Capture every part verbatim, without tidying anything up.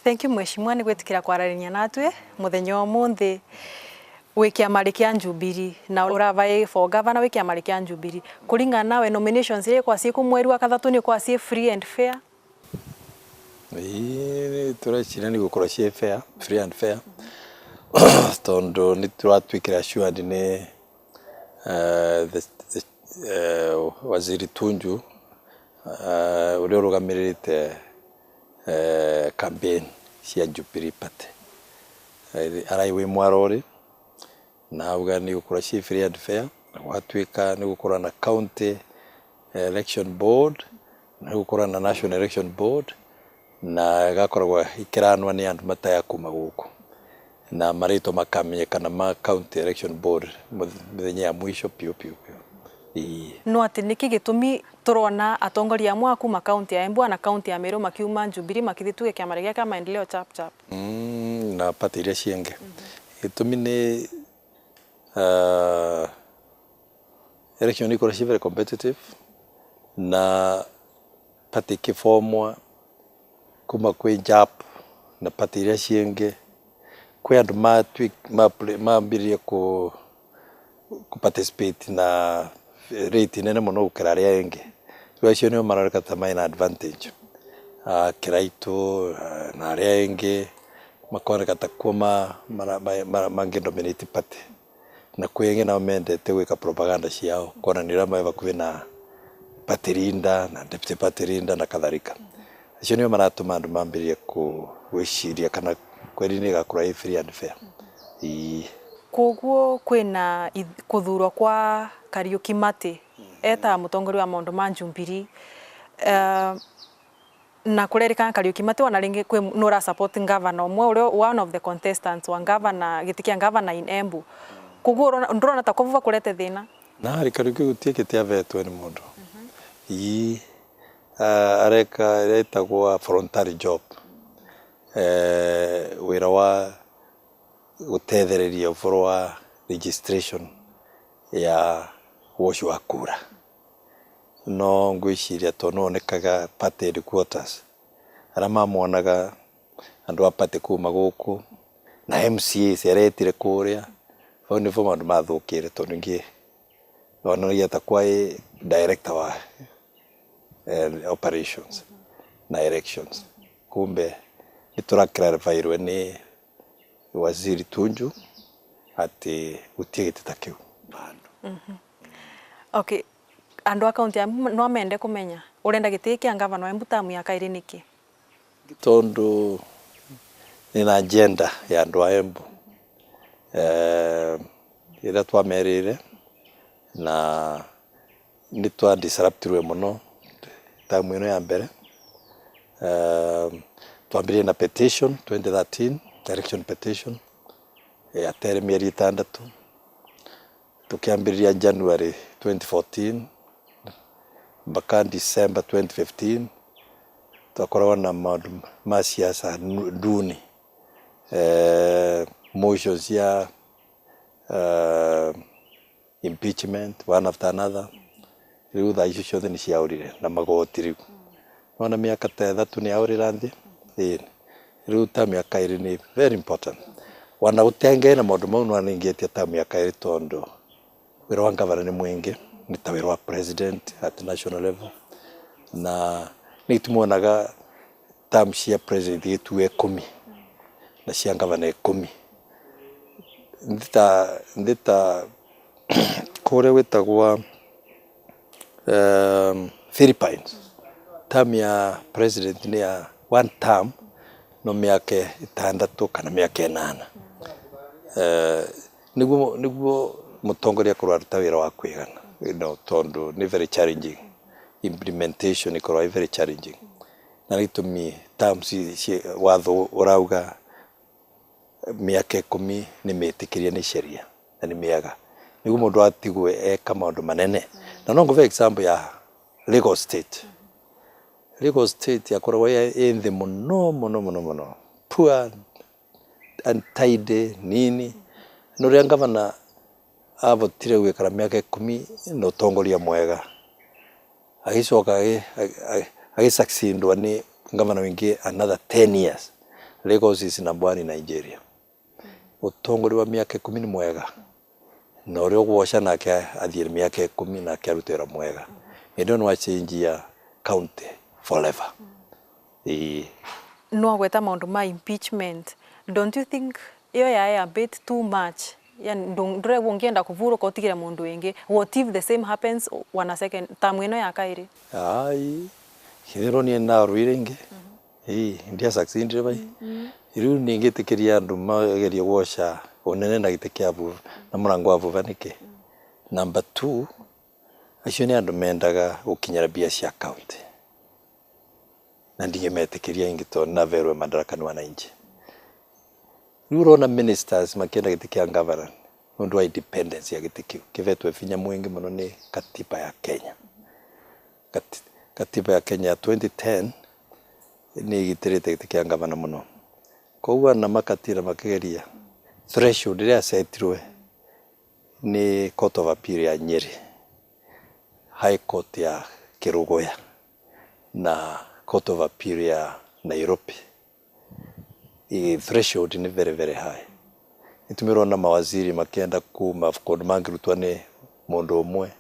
Thank you, Mheshimiwa, ni gwitikira kwarariria natwi muthenya wa umunthi wi kiamari kia Jubilee, na urabai for governor wi kiamari kia Jubilee. Kuringana nawe, nominations iria ikwacii ku mweri wa kathatu ni ikwacii free and fair? Ii, tureciria ni gukorwa cii fair, free and fair. Tondu ni turatwikire assured ni, eh, the, the, eh, Waziri Tunju, eh, uria urugamiririte, eh, campaign cia Jubilee Party. Eh, arai wi mwaro uri, na auga ni gukorwa cii free and fair, na gwatuika ni gukorwa na county election board, na ni gukorwa na national election board, na igakoragwa ikiranwa ni andu mataya kuma guku, na maritwa makamenyekana ma county election board muth-, mithenya ya mwisho piu, piu, piu. Ii. No ati niki gitumi turona atongoria amwe a kuma kaunti ya Embu na kaunti ya Meru makiuma Jubilee makithituge kiama gia kia maendeleo chap chap? Mm, na party iria ciingi. Mhm. Gitumi ni, ah, election ikoragwa ci very competitive, na party ikifomwa kuma kwi jap na party iria ciingi, kwi andu matwi-, ma play-, mambiririe ku-, ku participate na rate nene mono gukira aria engi. Riu acio nio maroneka ta mai na advantage. Ah, Kiraitu, ah, na aria engi makoneka ta kuo ma-, mara-, ma-, mara-, mangi dominate party. Na kwi engi nao mendete gwika propaganda ciao, kwonania uria mai bakuvi na party leader na deputy party leader na kadhalika. Acio nio maratuma andu mambiririe ku-, gwiciria kana kweri ni igakorwa i free and fair. Ii. Koguo kwina ith-, kuthurwa kwa Kariuki Mati eta mutongoria wa maundu ma Jubilee. Eh, na kurerikana Kariuki Mati ona ringi kwi, nura support governor umwe uria one of the contestants wa governor, giti kia governor in Embu. Koguo urona, ndurona ta kububa kurete thina? Na ari Kariuki guti giti avetwe ni mundu. Ii, ah, areka iria itagwa voluntary job. Eh, wira wa gutethereria uvoro wa registration ya woci wa kura. No ngwiciria tondu nonekaga party headquarters, aria mamwonaga andu a party kuma guku, na M C As aretire kuria, vau nivo maundu mathukire, tondu ingi onanagia ta kwa i director wa, eh, operations na elections. Kumbe ni tura clarify-rwe ni Waziri Tunju ati guti giti ta kiu. Mhm. Okay. Andu a kaunti ya Embu no mende kumenya, urenda giti kia ngavana wa Embu tamu ya kairi niki? Tondu ni na agenda ya andu a Embu, eh, iria twamerire, na ni twa disruptirwe mono tamu ino ya mbere. Eh, twambiririe na petition twenty thirteen, election petition, yatere mieri itandatu. Tukiambiriria January twenty fourteen mpaka December twenty fifteen, twakoragwa na maundu ma siasa nu-, nduni, eh, motions cia, eh, impeachment, one after another. Riu thaa icio cionthe ni ciaurire na magoti riu. Nona miaka ta ithatu ni yaurira nthi. Ii. Riu tamu ya kairi ni very important. Wana utengee na maundu mau nwaningitie tamu ya kairi tondu wira wa ngavana ni mwingi, ni ta wira wa president at national level. Na ni tumuonaga term cia president igituua ikumi na cia ngavana ikumi. Nthita, nthita kuria gwitagwa, ehm, Philippines, term ya president ni ya one term, no miaka itandatu kana miaka inana. Eh, niguo, niguo mutongoria akorwo aruta wira wa kwigana, you know, tondu ni very challenging. Implementation ikoragwa i very challenging. Na ni gitumi term ci, ci, watho urauga miaka ikumi ni mitikirie ni sheria na ni miega. Niguo mundu atigwe eka maundu manene. Na no nguve example ya Lagos State. Lagos State yakoragwa i, i nthi muno, muno, muno, muno. Poor, untidy, nini. No riria ngavana avotire gwikara miaka ikumi na utongoria mwega, agicoka agi-, agi-, agi-, agisucceedwa ni ngavana wingi another ten years. Lagos is number one in Nigeria. Utongori wa miaka ikumi ni mwega, na uria ugwoca nake athie miaka ikumi nake arute wira mwega. Indi ni wa change ya county forever. Ii. Nwagweta maundu ma impeachment. Don't you think iyo yae a bit too much? Yani, ndu-, nduregwa ungienda kuvuruka utigire mundu wingi. What if the same happens wana second term ino ya kairi? Ai, kethirwa ni narwire ingi. Ii, ndia succeedire bai. Riu ningitikiria andu magerie gwoca unene na giti kia vuva, na murango wa vuva niki? Number two, acio ni andu mendaga gukinyira mbia cia county. Na ndingemetikiria ingi tondu naverwe madaraka ni wananchi. Riu urona ministers makienda giti kia governor, nondu wa independence ya giti kiu, kivetwe vinya mwingi muno ni katiba ya Kenya. Kati-, katiba ya Kenya ya twenty ten ni igitirite giti kia gavana muno. Koguo ana makatira makigeria threshold iria yasetirwe ni Court of Appeal ya Nyeri, High Court ya Kiruguya, na Court of Appeal ya Nairobi. I threshold ni very, very high. Nitumirwo na mawaziri makienda kuma kundu mangirutwa ni mundu umwe,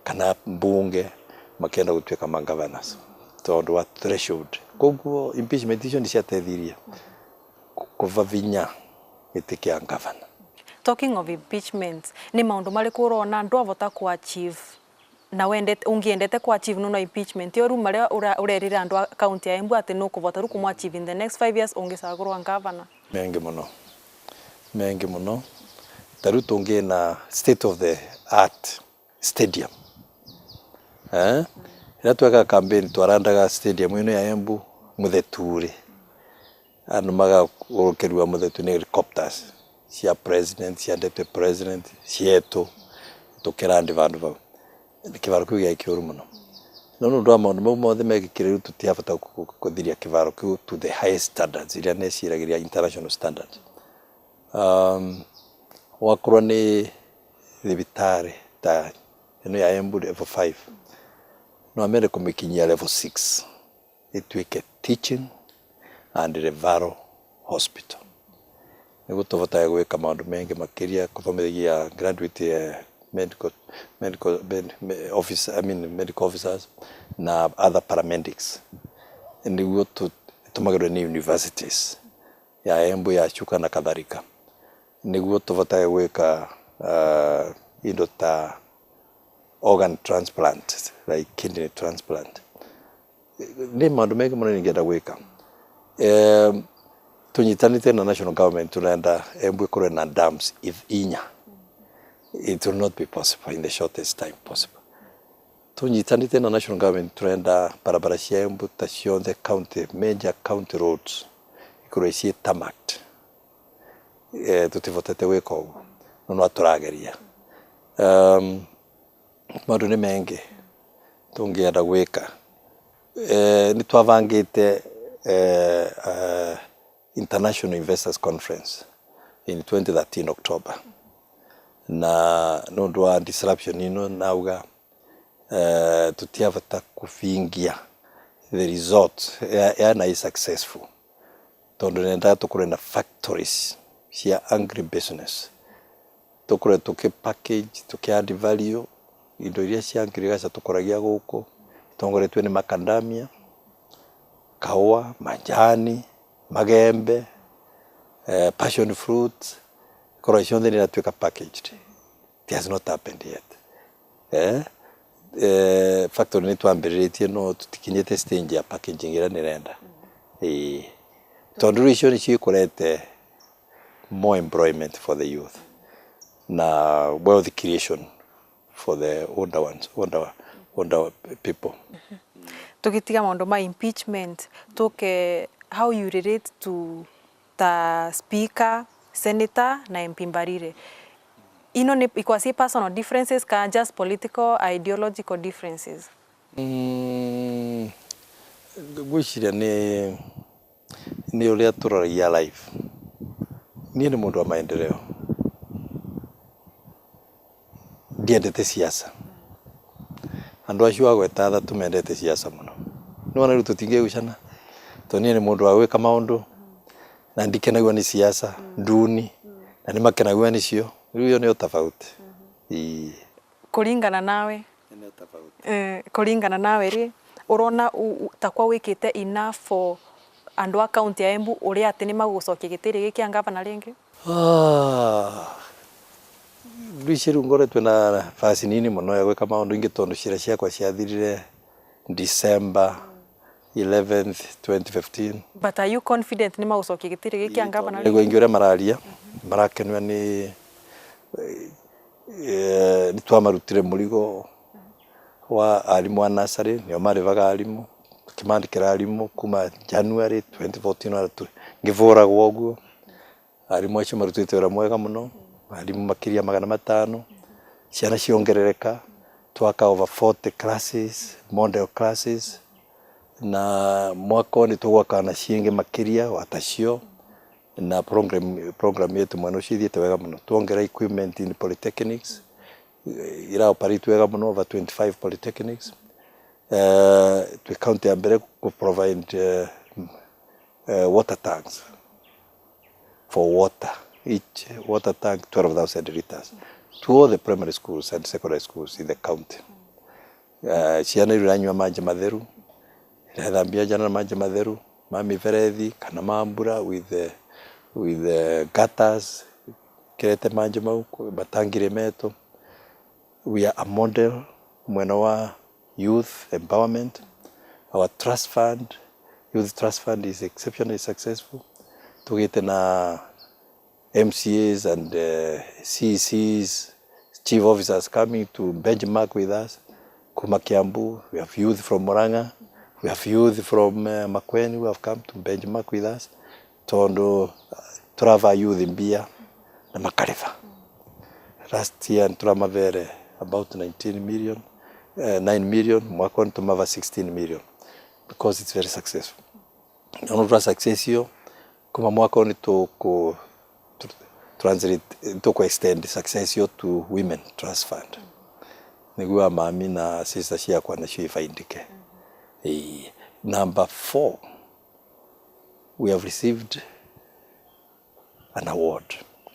kana mbunge makienda gutuika ma governors tondu wa threshold. Koguo impeachment icio ni ciatethirie ku-, kuva vinya giti kia governor. Talking of impeachment, ni maundu mariku urona ndwavota ku achieve na wendete, ungiendete ku achieve nona impeachment? Iyo riu maria ura-, urerire andu a county ya Embu ati nukuvota riu kumu achieve in the next five years ungicagurwa governor? Mengi muno. Mengi muno. Ta riu tungina state of the art stadium. Eh? Riria twekaga campaign twarandaga stadium ino ya Embu muthetu ri. Andu magagurukirua muthetu ni helicopters cia president, cia deputy president, cietu, tukirandi vandu vau. Kivaro kiu giai kiuru muno. No nundu wa maundu mau monthe mekikire riu tutiavota ku-, ku-, kuthiria kivaro kiu to the highest standards iria neciragiria international standard. Um, wakorwa ni thibitari ta ino ya Embu level five, no amende kumikinyia level six. Ituike teaching and referral hospital. Niguo tuvotage gwika maundu mengi makiria, kuthomithagia graduate, eh, medical, medical, med-, me-, office, I mean, medical officers na other paramedics. Niguo tu-, itumagirwe ni universities ya Embu, ya Chuka na kadhalika. Niguo tuvotage gwika, ah, indo ta organ transplant, like kidney transplant. Ni maundu mengi muno ningenda gwika. Em, tunyitanite na national government, turenda Embu ikorwe na dams if-, inya. It will not be possible in the shortest time possible. Tunyitanite na national government, turenda barabara cia Embu ta cionthe county, major county roads ikorwe cii tarmacked. Eh, tutivotete gwika uguo, no, no turageria. Um, maundu ni mengi tungienda gwika. Eh, nitwabangite, eh, eh, International Investors Conference in twenty thirteen October, na nundu wa disruption ino nauga, eh, tutiavota kuvingia the result ya, ya na i successful. Tondu nendaga tukorwe na factories cia agribusiness. Tukorwe tuki package, tuki add value, indo iria cia agriculture tukoragia guku, itongoretue ni macadamia, kaua, majani, magembe, eh, passion fruit, ikorwa cionthe ni iratuika packaged. It has not happened yet. Eh? Eh, factory ni twambiriritie, no tutikinyite stage ya packaging iria nirenda. Ii. Tondu riu icio nicio ikurete more employment for the youth na wealth creation for the older ones, older, older people. Tugitiga maundu ma impeachment, tuke how you relate to ta speaker, senator na M P Mbarire. Ino ni ikwasi personal differences ka just political ideological differences? Mm, ngwiciria ni, ni uria turoragia life. Nie ni mundu wa maendeleo. Ndiendete siasa. Andu acio agweta athatu mendete siasa muno. Niwona riu tutingigucana? Tondu nie ni mundu wa gwika maundu, Na ndikenagua ni siasa, nduni, na ni makenagua nicio. Riu iyo ni utafauti. Ii. Kuringana nawe, eh, kuringana nawe ri, urona u-, u-, takwa wikite enough for andu a county ya Embu uria ati ni magucokia giti giki kia ngavana ringi? Ah, ndwiji riu ngoretwe na nafasi nini mono ya gwika maundu ingi tondu ciira ciakwa ciathirire December eleventh, twenty fifteen. But are you confident ni magucokia giti giki kia ngavana ringi? Nigua ingi uria mararia, marakenua ni, eh, ni twamarutire murigo wa arimu a nursery, nio marivaga arimu, tukimandikira arimu kuma January twenty fourteen, wara tu-, ngivuragwa uguo. Arimu acio marutite wira mwega mono, arimu makiria magana matano, ciana ciongerereka, twaka over forty classes, model classes, na mwaka uyu nitugwaka na ciingi makiria wa tacio, na program, program yetu mwena ucio ithiite wega mono. Twongera equipment in polytechnics, ira operate wega mono, over twenty-five polytechnics. Eh, twi county ya mbere ku provide, eh, eh, water tanks for water, each water tank twelve thousand litres, to all the primary schools and secondary schools in the county. Eh, ciana iu iranyua maji matheru, irethambia njara na maji matheru, ma miberethi kana ma mbura with the, with the gutters, kirete maji mau, matangire metu. We are a model mwena wa youth empowerment. Our trust fund, youth trust fund is exceptionally successful. Tugite na M C As and, uh, C E Cs, chief officers coming to benchmark with us. Kuma Kiambu, we have youth from Murang'a, we have youth from, uh, Makueni who have come to benchmark with us. Tondu, uh, turava youth mbia na makariva. Last year nituramavere about nineteen million, eh, nine million, mwaka uyu nitumava sixteen million because it's very successful. Na nontu twa success iyo, kuma mwaka uyu nituku-, tu-, translate, nituku extend success iyo to Women Trust Fund. Niguo mami na sister ciakwa nacio ifaidike. Ii. Number four, we have received an award,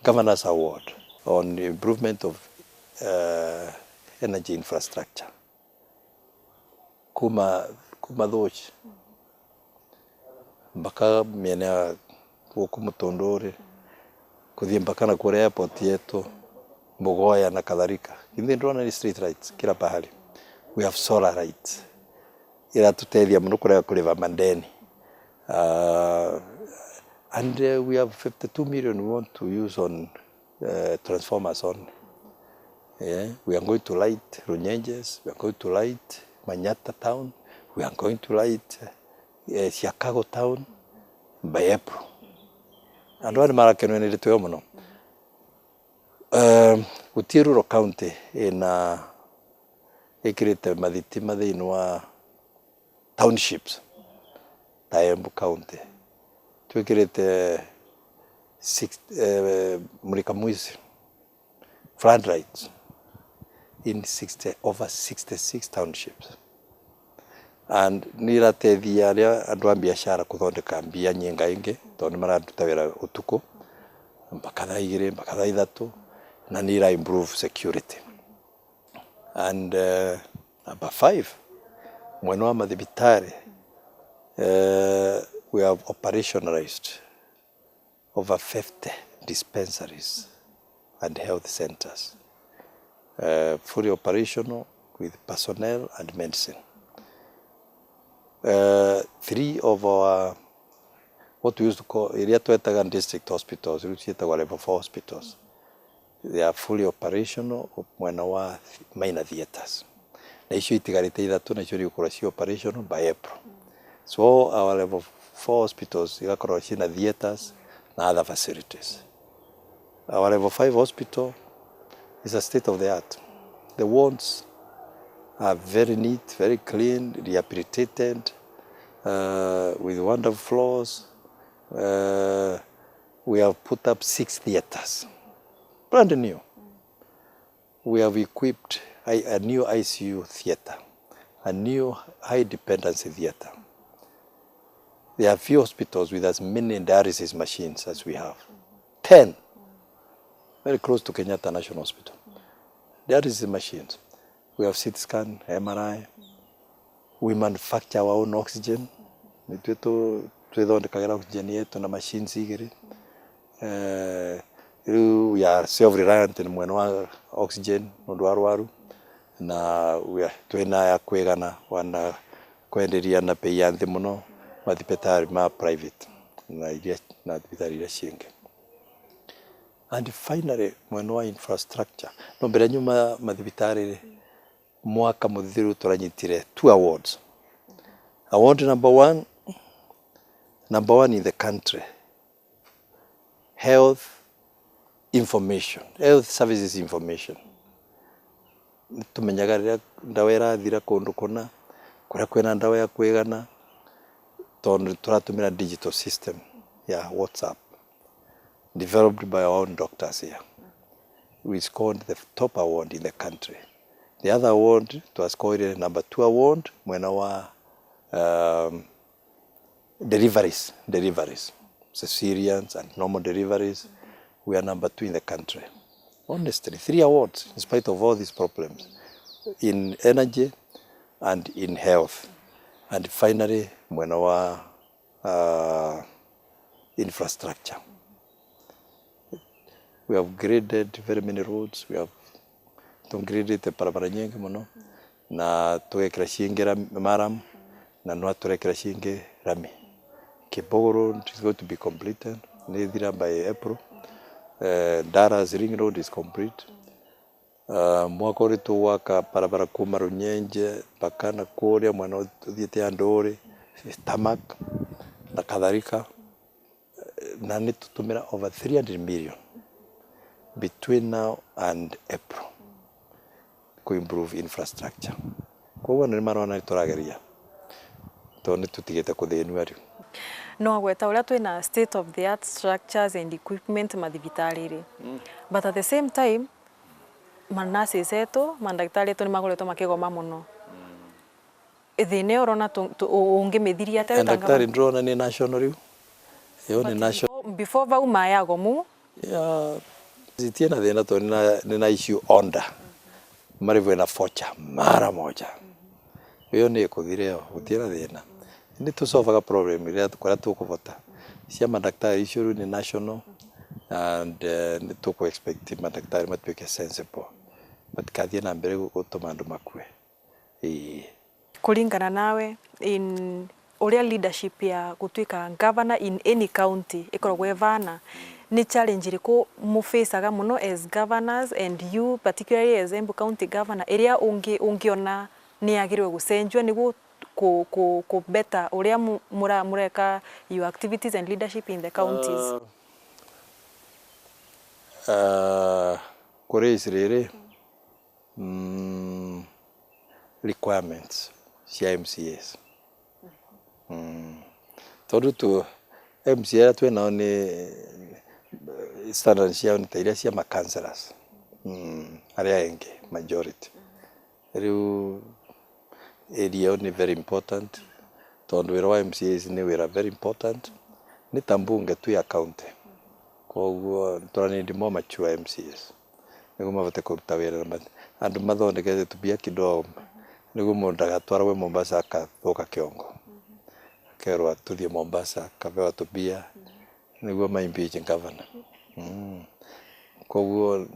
Governor's Award on the improvement of, uh, energy infrastructure. Kuma, kuma Thuchi, mpaka miena ya guku Mutunduri, kuthii mpaka na kuria airport yetu, Mugoya na kadhalika. Kinya ndurona ni street lights kila pahali. We have solar lights. Iratutethia mono kurega kuriva madeni. Uh, and, uh, we have fifty-two million we want to use on, uh, transformers only. Yeah, we are going to light Runyenjes, we are going to light Manyatta town, we are going to light, uh, Chicago town by April. Andu aya ni marakenua ni ritweo mono. Um, guti rural county ina ikirite mathitima thiini wa townships ta Embu County. Twikirite six, eh, mulika mwizi, floodlights in sixty, over sixty-six townships. And ni iratethia aria andu a biashara kuthondeka mbia nyinga ingi, tondu ni mararuta wira utuku, mpaka thaa igiri, mpaka thaa ithatu, na ni ira improve security. And, eh, number five, mwena wa mathibitari, eh, we have operationalized over fifty dispensaries and health centers, eh, fully operational with personnel and medicine. Eh, three of our, what we used to call, iria twetaga district hospitals, riu cietagwa level four hospitals. They are fully operational mwena wa minor theatres. Na icio itigarite ithatu nacio riukorwa ci operational by April. So our level four hospitals igakorwa cina theatres na other facilities. Our level five hospital is a state of the art. The wards are very neat, very clean, rehabilitated, uh, with wonderful floors. Uh, we have put up six theatres, brand new. We have equipped a, a new I C U theatre, a new high dependency theatre. There are few hospitals with as many dialysis machines as we have. Ten. Very close to Kenyatta National Hospital. Dialysis machines. We have C T scan, M R I. We manufacture our own oxygen. Nitwe tu-, twithondekagira oxygen yetu na machines igiri. Eh, riu we are self-reliant ni mwena wa oxygen nontu wa arwaru, na we are, twina ya kwigana wana kwenderia na bei ya nthi muno mathibitari ma private na iria, na thibitari iria cingi. And finally, mwena wa infrastructure, no mbere nyuma mathibitari ri, mwaka muthiru turanyitire two awards. Award number one, number one in the country, health information, health services information. Nitumenyaga riria ndawa irathira kundu kuna, kuria kwina ndawa ya kwigana, tondu turatumira digital system ya WhatsApp, developed by our own doctors here. We scored the top award in the country. The other award, twascored number two award, mwena wa, um, deliveries, deliveries, cesareans and normal deliveries, we are number two in the country. Honestly, three awards in spite of all these problems in energy and in health. And finally, mwena wa, uh, infrastructure. We have graded very many roads, we have tugradite barabara nyingi muno, na tugekira cingi ram-, maram, na nwa turekira cingi rami. Kibogo Road is going to be completed, ni thira by April. Eh, Ndaras Ring Road is complete. Ah, mwaka uri tugwaka barabara kuma Runyenje mpaka na kuria mwena uthiite Anduri, tarmac na kadhalika. Na ni tutumira over three hundred million between now and April ku improve infrastructure. Koguo ni marona ni turageria, tondu ni tutigite kuthinua riu. No agweta uria twina state of the art structures and equipment mathibitariri. Mm. But at the same time, ma nurses etu, mandagitari etu ni makoretwo makigoma muno. Mm. Thina iyo urona tu-, tu-, u-, ungimithiria atia wi ta Ndagitari ngavana? Ndirona ni national riu. Iyo ni But national. Before, before vau mayago mu? Ya, zitie na thina tondu ni na, ni na issue order. Marivwe na voucher mara moja. Iyo ni ikuthira iyo, gutie na thina. Indi tu solvaga problem iria tu-, kuria tukuvota. Cia madaktari icio riu ni national and, eh, ni tuku expect madaktari matuike sensible. Matikathie na mbere gu-, gutuma andu makue. Ii. Kuringana nawe, in uria leadership ya gutuika governor in any county ikoragwo ivana, ni challenge iriku mufacaga muno as governors and you particularly as Embu County Governor, iria ungi-, ungiona ni yagiriwe gucenjua niguo ku-, ku-, ku better uria mu-, mura-, mureka your activities and leadership in the counties? Ah, ah, kuri ici riri, mm, requirements cia M C As. Mm. Tondu tu M C A iria twinao ni standards ciao ni ta iria cia ma councillors. Mm. Aria engi, majority. Riu area iyo ni very important, tondu wira wa M C As ni wira very important. Ni ta mbunge tu ya county. Koguo, tuna need more mature M C As. Niguo mavote kuruta wira na ma-, andu mathondekete tubia kidogo. Niguo mundu ndagatwaragwe Mombasa akathuka kiongo. Akerwa tuthie Mombasa, akabewa tubia. Niguo ma impeach governor. Mm. Koguo,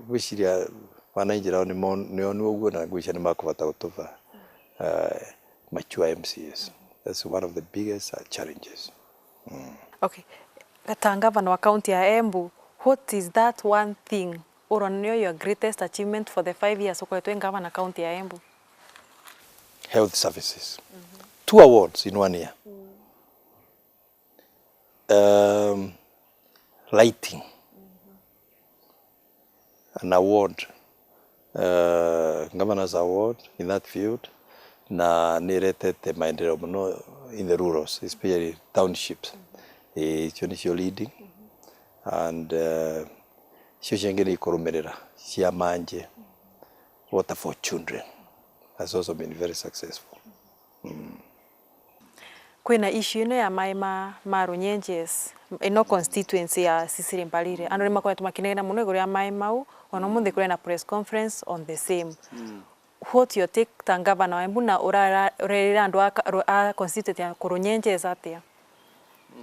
gwiciria wananchi nao nimo-, nioni uguo na ngwiciria nimakuvota gutuva, uh, mature M C As. That's one of the biggest, uh, challenges. Mm. Okay. Ta ngavana wa county ya Embu, what is that one thing urona niyo your greatest achievement for the five years ukoretwe ngavana county ya Embu? Health services. Mm-hmm. Two awards in one year. Mm. Um, lighting. Mm-hmm. An award, uh, Governor's Award in that field, na niretete maendeleo muno in the rurals, especially townships. Eh, icio nicio leading. And, uh, icio ciangi ni ikurumirira cia manji, water for children, has also been very successful. Mm. Kwina issue ino ya mai ma, ma Runyenjes, ino constituency ya Sisiri Mbarire. Andu ni makoretwo makinegena mono iguru ya mai mau, ona umunthi kuri na press conference on the same. What your take ta ngavana wa Embu na urara-, urerira andu a ka-, ru-, a constituency ya Kurunyenjes atia?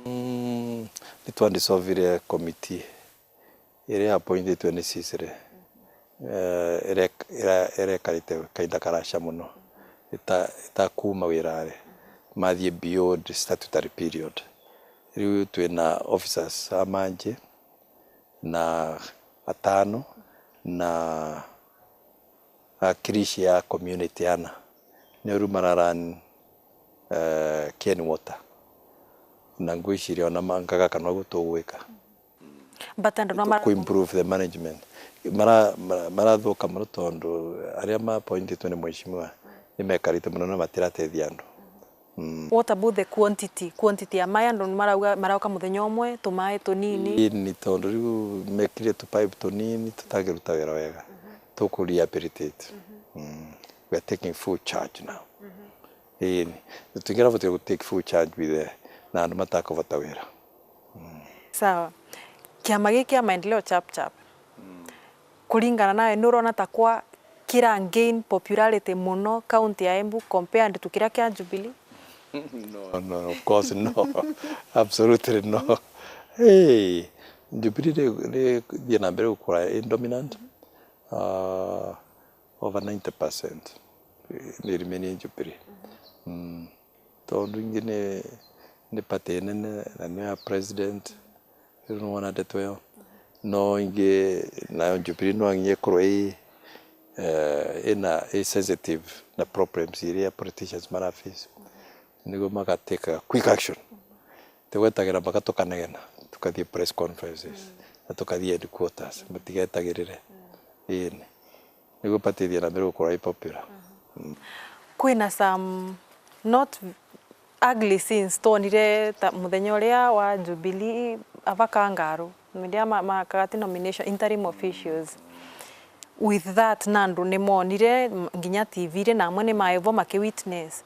Mm, ni twa dissolvire committee iria appointitwe ni Sisiri, eh, ire-, ira-, irekarite kainda karaca mono, ita-, itakuuma wirari, mathie beyond statutory period. Riu twina officers amanji na atano na akirishi ya community ana. Nio riu mara run, eh, Ken Water. Na ngwiciria ona ma-, ngaga kana uguo tugwika. But andu no mara- Ku improve the management. Mara-, mara-, marathuka mono tondu aria ma appointitwe ni mheshimiwa ni mekarite mono na matiratethia andu. Mm. What about the quantity? Quantity ya mai andu ni marauga, marauka muthenya umwe, tumai tunini. Ii, ni tondu riu mekire tu pipe tunini, tutagiruta wira wega. Tuku rehabilitate. Mm. We are taking full charge now. Ii, ni. Tutingirabotire gu take full charge with the, na andu matakuvota wira. Sawa. Kiama giki kia Maendeleo Chap Chap, kuringana nawe, ni urona ta kwa kira gain popularity mono county ya Embu compared to kiria kia Jubilee? No, no, of course no. Absolutely no. Hey, Jubilee ri, ri, thie na mbere gukura i dominant. Ah, over ninety percent ni remain i Jubilee. Mm. Tondu ingi ni, ni party nene na niyo ya president, riu niwona ndeto iyo. No ingi nayo Jubilee no nginya ikorwe i, eh, ina, i sensitive na problems iria politicians mara face. Niguo magateka quick action. Tigwetagira mpaka tukanegena, tukathie press conferences, na tukathie headquarters, matigetagirire. Ii, ni. Niguo batithia na mbere gukura i popular. Mm. Kwina some not ugly scenes twonire ta muthenya uria wa Jubilee ava Kangaru, miria ma, makagati nomination, interim officials. With that, na andu ni monire, m-, nginya T V ri na amwe ni maevo maki witness.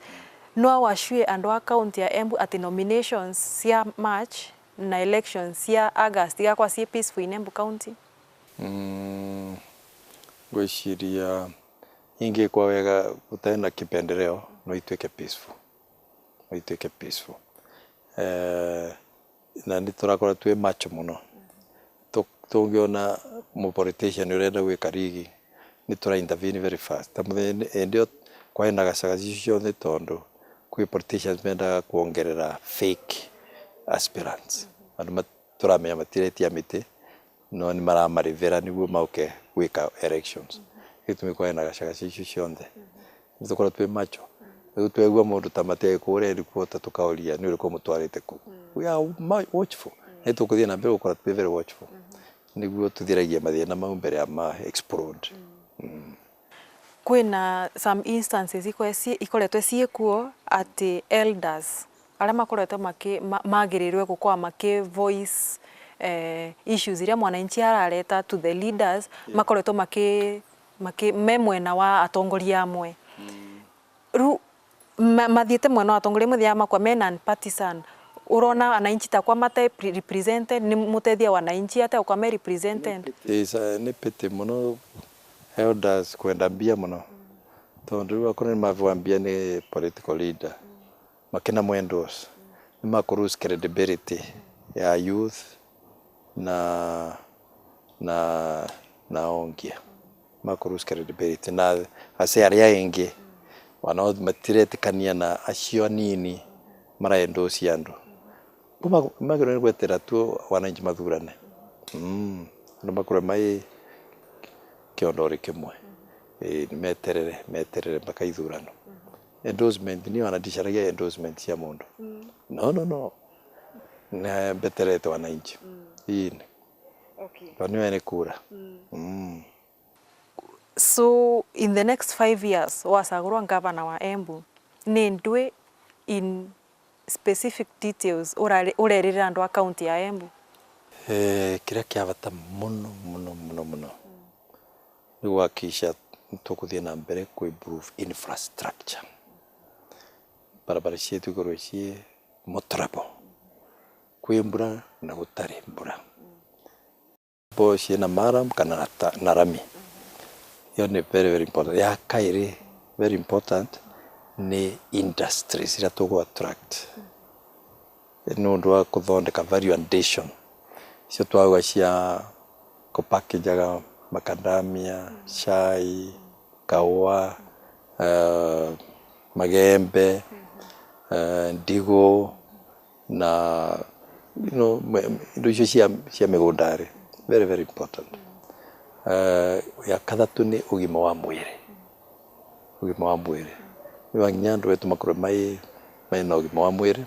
No au acue andu a county ya Embu ati nominations cia March na elections cia August igakorwa cii peaceful in Embu County? Mm, ngwiciria ingikwa wega gutari na kipendeleo, no ituike peaceful. No ituike peaceful. Eh, na ni turakorwa twi macho mono. Tu-, tungiona mu politician urenda gwika rigi, ni tura intervene very fast. Ta muthenya indi iyo kwari na gacagaci icio cionthe tondu kwi politicians bendaga kwongerera fake aspirants. Andu ma-, turamenya matiretia miti, no ni maramarivira niguo mauke gwika elections. Gitumi kwari na gacagaci icio cionthe. Ni tukorwa twi macho. Riu twegua maundu ta matia kuria headquarter tukauria, ni uriku umutwarite ku? We are ma-, watchful. Na ni tukuthie na mbere gukorwa twi very watchful. Niguo tuthiragia mathina mau mbere ya ma explode. Mm. Kwina some instances ikwe-, ci-, ikoretwe ciikuo ati elders aria makoretwe maki-, ma-, magirirwe gukorwa maki voice, eh, issues iria mwananchi arareta to the leaders, makoretwe maki-, maki-, me mwena wa atongoria amwe. Mm. Riu ma-, mathiite mwena wa atongoria amwe, they are makwa me non partisan. Urona wananchi takwa mate pre-, represented, ni mutethia wananchi atia gukwa me represented? Ni pity, ni pity mono elders kwenda mbia mono. Tondu riu akorwo ni maviwa mbia ni political leader, makina mwendorse, ni maku lose credibility ya youth na, na, na ongia. Maku lose credibility. Na aciari aria aingi, wana matiretikania na acio anini maraendorse andu. Kuma, magirwo ni gwetera tu wananchi mathurane. Mm. Andu makorwe mai kiondori kimwe. Ii, ni meterere, meterere mpaka ithurano. Endorsement, ni wanadisharagia endorsement cia mundu. Mm. No, no, no. Na mbeterete wananchi. Mm. Ii. Okay. Tondu niwe ni kura. Mm. Mm. So, in the next five years, wacagurwa ngavana wa Embu, ni ndwi in specific details urari-, ureririra andu a county ya Embu? Eh, kiria kia bata muno, muno, muno, muno, ni gwakikisha nitukuthie na mbere ku improve infrastructure. Barabara cietu ikorwe cii Motorable. Kwi mbura na gutari mbura. Bo ciina maram kana na ta-, na rami. Iyo ni very, very important. Ya kairi, very important, ni industries iria tugu attract. Nundu wa kuthondeka value addition. Icio twauga cia kupakijaga macadamia, chai, kaua, eh, magembe, eh, ndigu, na, you know, me-, indo icio cia, cia migundari. Very, very important. Eh, ya kathatu ni ugima wa mwiri. Ugima wa mwiri. Ni wa nginya andu betu makorwe mai, mai na ugima wa mwiri,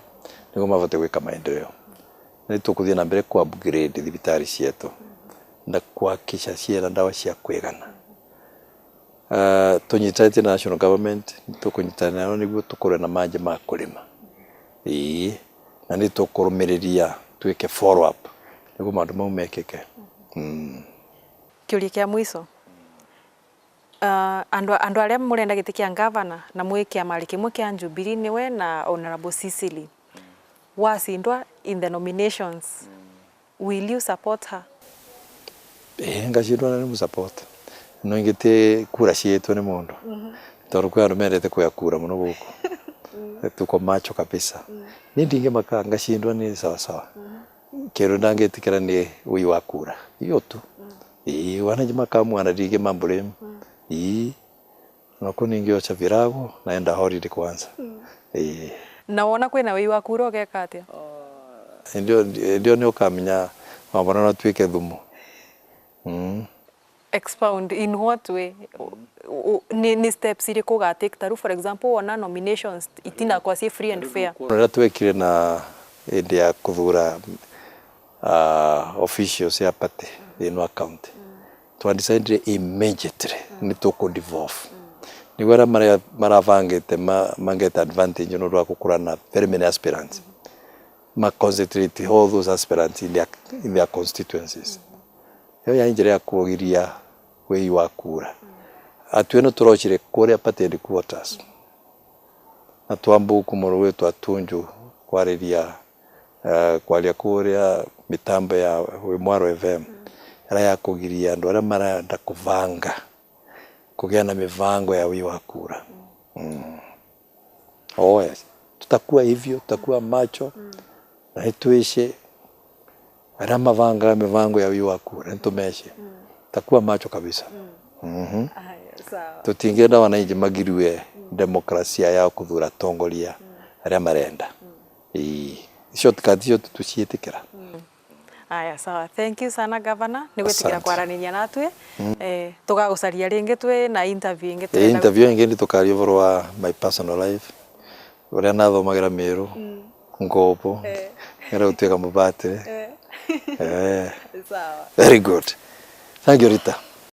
niguo mavote gwika maendeleo. Na nitukuthii na mbere ku upgrade thibitari cietu na kuhakikisha ciina ndawa cia kwigana. Ah, tunyitanite na national government, nitukunyitanira nao niguo tukorwe na maji ma kurima. Ii, na nitukurumiriria twike follow up niguo maundu mau mekike. Mm. Kiuria kia mwiso. Ah, andu, andu aria murenda giti kia ngavana na mwi kiamari kimwe kia Jubilee niwe na Honourable Cecily. Wacindwa in the nominations, will you support her? Ii, ngacindwa na ni mu support. No ingi ti kura ciitwe ni mundu. Mhm. Tondu kwi andu mendete kuya kura muno guku. Mm. Tuko macho kabisa. Mm. Ni ndingi maka ngacindwa ni sawa sawa. Mhm. Kindu ndangitikira ni wii wa kura. Iyo tu. Mm. Ii, wananchi makamwana ndingi mambo riu. Mm. Ii. Naku ningiocha virago, naenda holiday kwanza. Mm. Ii. Na wona kwina wii wa kura, ugeka atia? Ndio, ndio ni ukamenya mambo na twike thumu. Mm. Expound in what way? U-, u-, ni, ni steps iriku ugatake? Taru, for example, wona nominations itinakwa ci free and fair. Riria twekire na hindi ya kuthura, ah, officials ya party thiini wa county, twa decide immediately ni tuku devolve. Niguo aria mara-, marabangite ma-, mangete advantage nondu wa gukurana very many aspirants, ma concentrate all those aspirants in their, in their constituencies. Iyo yari njira ya kugiria wii wa kura. Atwi ni turocire kuria party headquarters. Na twambuku muru witwa Tunju kwariria, eh, kwaria kuria mitambo ya Mwaro F M, iria ya kugiria andu aria marenda kuvanga, kugia na mivango ya wii wa kura. Mm. Oh yes. Tutakuwa hivyo, tutakuwa macho. Mm. Na nitwici aria mavangaga mivango ya wii wa kura, nitumeci. Mm. Tutakuwa macho kabisa. Mm. Mhm. Aya, sawa. Tutingienda wananchi magirue demokrasia yao kuthura atongoria aria marenda. Mm. Ii. Shortcut icio tutuciitikira. Mm. Aya, sawa. Thank you sana, Governor, ni gwitikira kwaraniria natwi. Mm. Eh, tugagucaria ringi twi na interview ingi. Eh, turenda interview ingi ni tukaria uvoro wa my personal life. Uria nathomagira Miru, mm, Ngobo, eh, ngenda gutuika mubatiri. Eh. Eh. Sawa. Very good. Thank you, Rita.